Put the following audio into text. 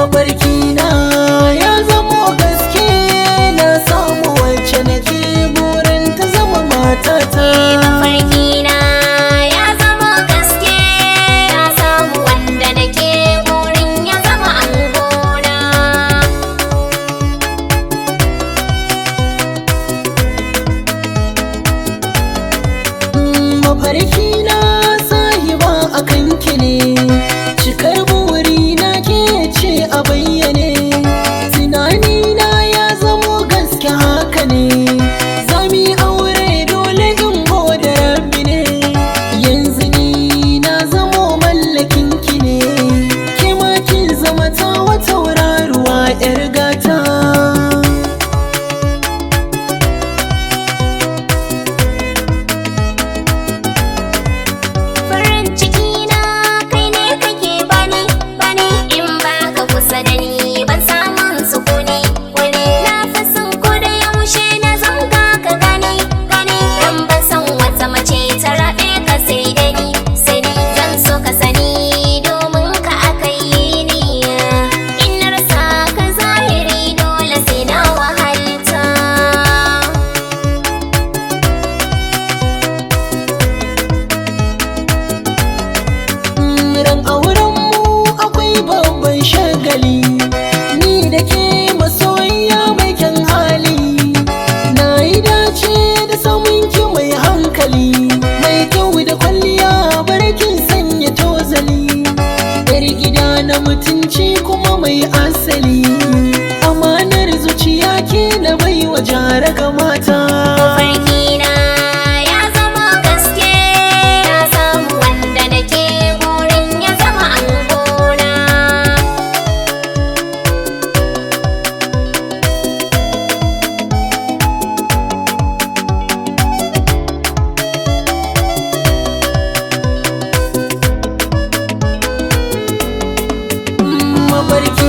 Mafarki na ya zamo gaske, na samu wacce nake burin ta zama matata. Mafarki na ya zama gaske, na samu wanda nake burin ya zama angona. Mafarki na sahiba akan ki ne, cikar buri na ke ce a bayyane. Tunani na ya zamo gaske haka ne, zami aure dole in gode rabbi ne. Yanzu ni na zamo mallakin ki ne, ke ma kin zama ta wata wuraruwa 'yar gata. Farin ciki na kai ne kake bani bani, in baka kusa da ni ban samun sukuni wani. Na fi son ko da yaushe na zanga ka gani gani, dan ban san wata mace ta rabe ka sai da ni sai ni. Zan so ka sani domin ka aka yi ni, in na rasa ka zahiri dole sai na wahalta. Ran auren mu akwai babban shagali, ni da ke masoyiya mai kyan hali. Na yi dace da samun ki mai hankali, mai kyau da kwalliya barkin sanya tozali. Yar gida na mutunci kuma mai asali, amanar zuciya ke na bai wa jara ga mata. Mafarki na ya zama gaske, na samu wanda nake burin ya zama angona. Mafarki